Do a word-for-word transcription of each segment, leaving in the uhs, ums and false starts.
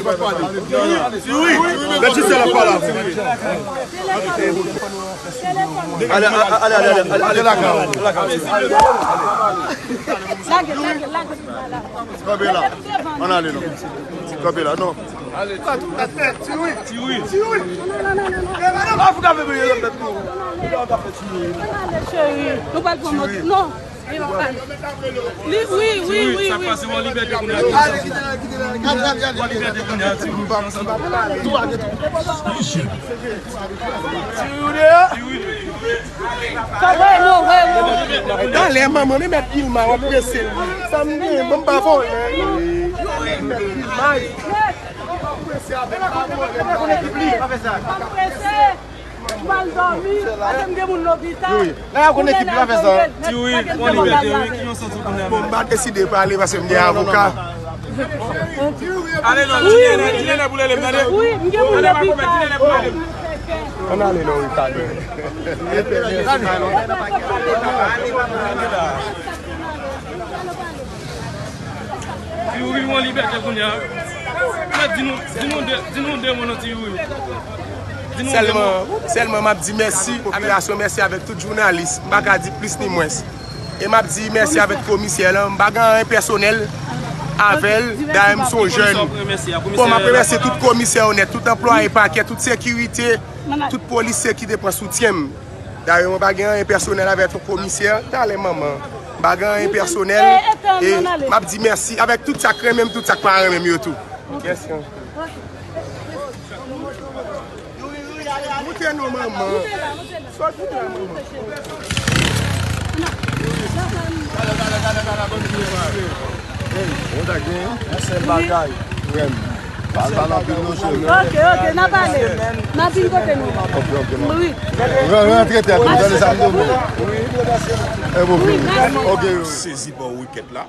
Ti Wi, mèt Jisèl ap pale avè w. Ale, ale, ale, ale, ale lakay ou. Kanpe la. Ann ale non. Kanpe la non. Ti Wi. Ti Wi. Ti Wi. Non, non, non, non, non. Ann ale, cheri. Nou pral pran mòd. Non. Li, wi, wi, wi, wi. Sa pase, w an libète kounye a. W an libète kounye a, Ti Wi. Talè, manman, men mèt Ilma, w ap prese. Sa m gen, ban m pa vòlè. Mèt Ilma. W ap prese avèk pa vòlè. Ou mal dòmi, paske m gen moun lopital. Wi. Lè y ap konn ekip li pa fè sa. Ti Wi, pran libète, wi, ki yon sans ou konnen. Bon, m pa deside prale paske m gen avoka. Ale non, di lè, di lè pou lè, m tande. Wi, m gen moun lopital. Ann ale non, wi, talè. Ti Youri, ou an libète kounye a. Mèt, di nou, di nou de, di nou de mo non, Ti Youri. Di nou de mo. Sèlman, sèlman m ap di mèsi popilasyon, mèsi avèk tout jounalis. M pa ka di plis ni mwens. E m ap di mèsi avèk komisè lan. M pa gen anyen pèsonèl avè l. Dayè m se yon jèn. Bon, m ap remèsye tout komisè yo nèt, tout anplwaye pakè, tout sekirite, tout polisye ki te pran soutyen m. Dayè, mwen pa gen anyen pèsonèl avèk yon komisè, talè manman. M pa gen anyen pèsonèl. E m ap di mèsi avèk tout sa k renmen m, tout sa k pa renmen m yo tou. Mèsi. Moute non, manman. Sòti la, manman. Hey, ou ta gen yon sèl bagay. Frè m. Pa al pale anpil non, cheri. Ok, ok, n ap ale. N ap vin kote nou. Ok, ok, non. Wi. Ran-, rantre tèt ou, tande sa m di w. E bon, fini. Ok, wi. Sezi pa w requête la.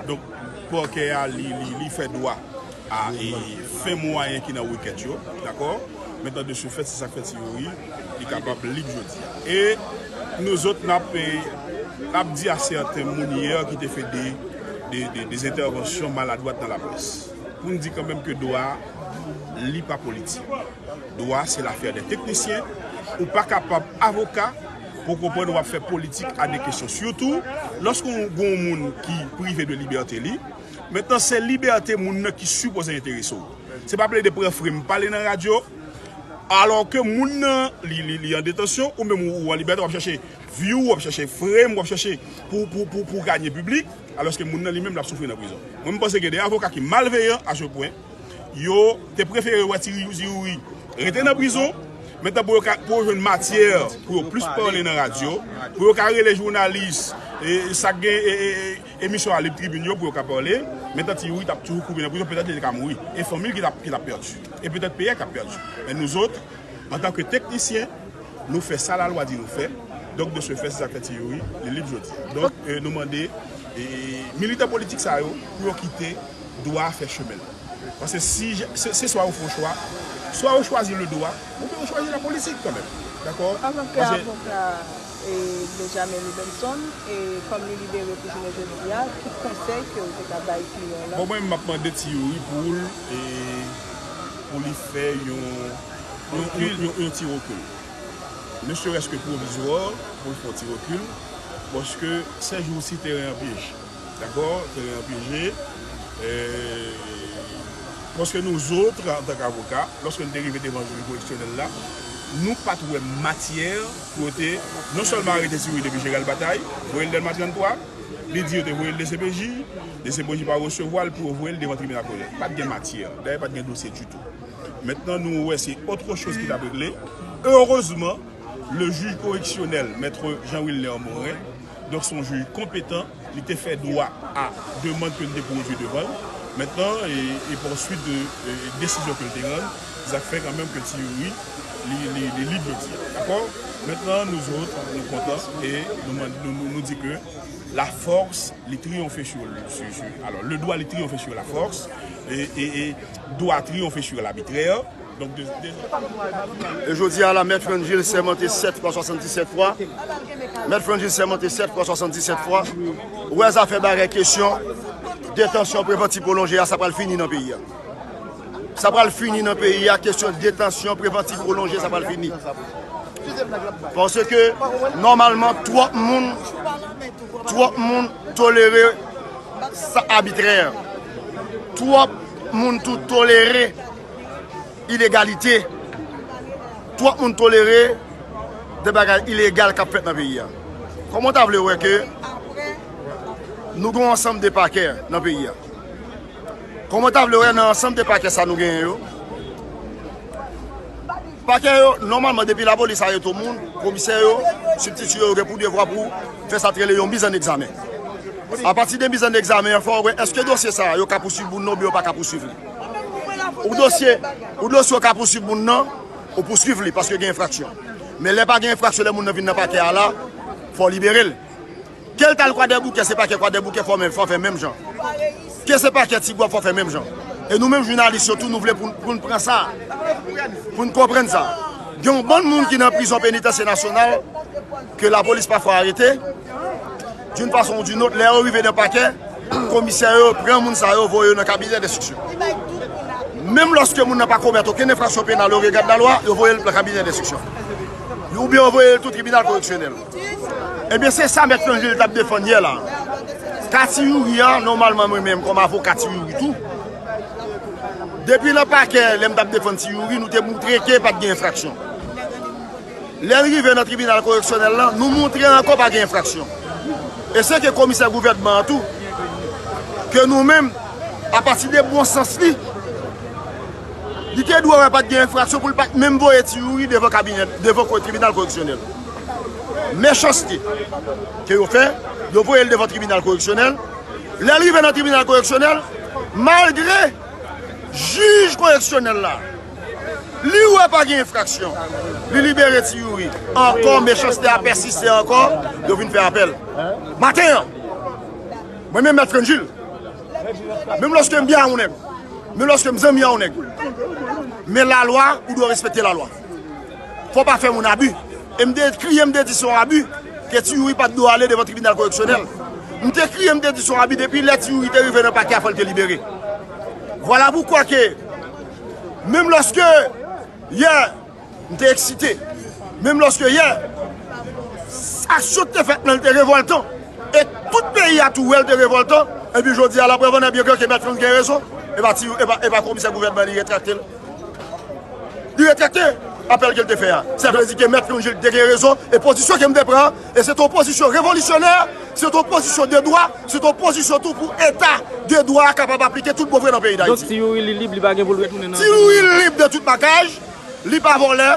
Donk, pakè a, li, li, li fè dwa a, e, fen mwayen ki nan requête yo, dakò? Maintenant, de ce fait, se sa k fè Ti Youri, li kapab lib jodi a. E nou zòt, n ap, e, n ap di a sèten moun yè ki te fè de, de, de, de entèvansyon maladwat nan laprès. Pou n di kanmenm ke dwa a, li pa politik. Dwa a, se lafè de teknisyen. Ou pa kapab avoka pou w konprann w ap fè politik a de kesyon. Sitou, lòske w gen yon moun ki prive de libète li, mentnan se libète moun nan ki sipoze enterese w. Se pa plede pran frem, pale nan radyo, alò ke moun nan, li, li, li an detansyon, ou menm ou, ou an libète, w ap chèche view, w ap chèche frem, w ap chèche pou, pou, pou, pou ganye piblik, alòske moun nan li menm l ap soufri nan prizon. Mwen, m panse gen de avoka ki malveyan a ce point, yo te prefere wè Ti Youri rete nan prizon, mentnan pou yo ka, pou yo jwenn matyè, pou yo plis pale nan radyo, pou yo ka rele jounalis, e, sa k gen, e, e, e, emisyon a lib tribin yo pou yo ka pale, mentnan Ti Youri t ap toujou kouri nan prizon, petèt li te ka mouri. E fanmi l ki t ap, ki t ap pèdi. E petèt peyi a k ap pèdi. Men nou zòt, antanke teknisyen, nou fè sa lalwa di nou fè. Donk, de ce fait, se sa k fè Ti Youri, li lib jodi a. Donk, e, nou mande, e, militan politik sa yo, pou yo kite dwa a fè chemen l. Paske si, se, se swa ou fè yon chwa, swa ou chwazi le dwa, oubyen ou chwazi la politik kanmenm. Dakò? Antanke avoka, e, Benjamin Loubenson, e kòm li libere pou jounen jodi a, ki konsèy ke ou te ka bay kliyan w lan? Bon, mwen, m ap mande Ti Youri pou l, e, pou li fè yon, yon, yon, yon, yon ti rekil. Ne serait-ce que pwovizwa, pou l fè yon ti rekil, paske sèjousi teren an pyeje. Dakò? Teren an pyeje. E, paske nou zòt, antanke avoka, lòske n te rive devan jiri koreksyonèl la, nou pa t wè matyè pou yo te non sèlman arete Ti Youri depi Jeral Batay, voye l Dèlma trannntwa, li di yo te voye l D C P J, D C P J pa resevwa l pou yo voye l devan tribinal kolonyal. Pa t gen matyè. Dayè, pa t gen dosye ditou. Mentnan, nou wè se autre chose ki t ap regle. Erezman, le jij koreksyonèl, Mèt Jean Wilner Morin, donk, se yon jij konpetan, li te fè dwa a demann ke n te pwodui devan l. Mentnan, e, e pa suit de, e, desizyon ke l te rann, sa k fè kanmenm ke Ti Youri, li, li, li lib jodi a. Dakò? Mentnan, nou zòt, nou kontan e nou, nou, nou, nou di ke la force, li triomphe sur, sur, sur, alors, le droit, li triomphe sur la force, et, et, et doit triompher sur l'arbitraire. Donk, de, de... E jodi a la, Mèt Frangil sèmante sèt fwa, swasanndisèt fwa. Mèt Frangil sèmante sèt fwa, swasanndisèt fwa. Ou wè zafè bagay kesyon detansyon prevantiv pwolonje a, sa pral fini nan peyi a. Sa pral fini nan peyi a, kesyon detansyon prevantiv pwolonje, sa pral fini. Paske, nòmalman, twòp moun, twòp moun tolere sa abitrè. Twòp moun tou tolere ilegalite. Twòp moun tolere de bagay ilegal k ap fèt nan peyi a. Kòman w ta vle wè ke nou gen yon ansanm de pakè nan peyi a? Kòman w ta vle wè nan ansanm de pakè sa nou genyen yo? Pakè yo, nòmalman, depi lapolis arete yon moun, komisè yo, sibtitye yo gen pou devwa pou fè sa k rele yon miz an egzamen. Apati de miz an egzamen an, fò w wè èske dosye sa a, yo ka pouswiv moun nan oubyen yo pa ka pouswiv li. Ou dosye, ou dosye w ka pouswiv moun nan, ou pouswiv li paske gen enfraksyon. Men lè pa gen enfraksyon, lè moun nan vin nan pakè a la, fò w libere l. Ke l t al Kwadèboukè, se pakè Kwadèboukè fò menm, fò fè menm jan. Ke se pakè Tigwav fò fè menm jan. E nou menm jounalis yo tou, nou vle pou, pou n pran sa, pou n konprann sa. Gen yon bann moun ki nan prizon penitansye nasyonal ke lapolis pafwa arete, d'une façon ou d'une autre, lè yo rive nan pakè, komisè yo pran moun sa yo, voye yo nan kabinè denstriksyon. Menm lòske moun nan pa komèt okenn enfraksyon penal o regard de la lwa, yo voye l nan kabinè denstriksyon. Oubyen yo voye l tou tribinal koreksyonèl. Ebyen, se sa Mèt Frangil t ap defann yè la. Ka Ti Youri a, nòmalman, mwen menm, kòm avoka Ti Youri tou, depi nan pakè, lè m t ap defann Ti Youri, nou te moutre ke pa t gen enfraksyon. Lè l rive nan tribinal koreksyonèl la, nou moutre ankò pa gen enfraksyon. E se ke komisè gouvènman an tou, ke nou menm, apati de bon sans li, li te dwe wè pa t gen enfraksyon pou l pa t menm voye Ti Youri devan kabinè, devan ko-, tribinal koreksyonèl. Mechanste ke yo fè, yo voye l devan tribinal koreksyonèl. Lè l rive nan tribinal koreksyonèl, malgre jij koreksyonèl la, li wè pa gen enfraksyon, li libere Ti Youri. Ankò, mechanste a pèsiste ankò, yo vin fè apèl. Maten an, mwen menm Mèt Frangil, menm lòske m byen a yon nèg, menm lòske m zanmi a yon nèg, men lalwa, ou dwe respekte lalwa. Fò w pa fè moun abi. E m te kriye, m te di se yon abi ke Ti Youri pa t dwe ale devan tribinal koreksyonèl. M te kriye, m te di se yon abi depi lè Ti Youri te rive nan pakè a, fò l te libere. Vwala poukwa ke, menm lòske yè, m te eksite, menm lòske yè, aksyon k te fèt lan, l te revòltan, e tout peyi a tou wè l te revòltan, epi jodi a, l ap revòltan, byen ke Mèt Frangil gen rezon, e pa Ti, e pa, e pa komisè gouvènman li retrakte l. Li retrakte apèl ke l te fè a. Sa vle di ke Mèt Frangil te gen rezon, e pozisyon ke m te pran an, e se te yon pozisyon revolisyonè, se te yon pozisyon de dwa, se te yon pozisyon tou pou eta de dwa a kapab aplike tout bon vre nan peyi Dayiti. Donk, Ti Youri, li lib, li pa gen pou l retounen nan... Ti Youri lib de tout bagay, li pa vòlè,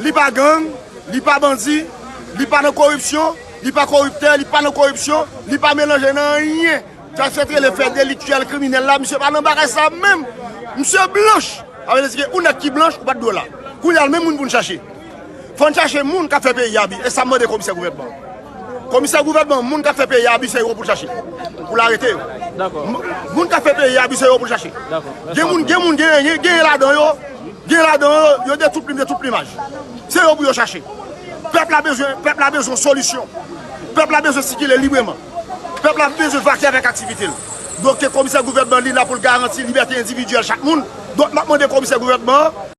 li pa gang, li pa bandi, li pa nan koripsyon, li pa koriptè, li pa nan koripsyon, li pa melanje nan anyen. Sa fèt rele fè deliktyèl, kriminèl la, misye pa nan bagay sa menm. Misye blanch. Sa vle di ke ou nèg ki blanch, ou pa t dwe la. Kounye a, menm moun pou n chache. Fò n chache moun k ap fè peyi a abi. E sa m mande komisè gouvènman. Komisè gouvènman, moun k ap fè peyi a abi, se yo pou l chache. Pou l arete yo. Dakò. M-, moun k ap fè peyi a abi, se yo pou l chache. Dakò. Gen moun, gen moun, gen, gen, gen ladan yo, gen ladan yo, yo de tout plim, de tout plimaj. Se yo pou yo chache. Pèp la bezwen, pèp la bezwen solisyon. Pèp la bezwen sikile libreman. Pèp la bezwen vake avèk aktivite l. Donk, ke komisè gouvènman li la pou l garanti libète endividyèl chak moun. Donk, m ap mande komisè gouvènman an,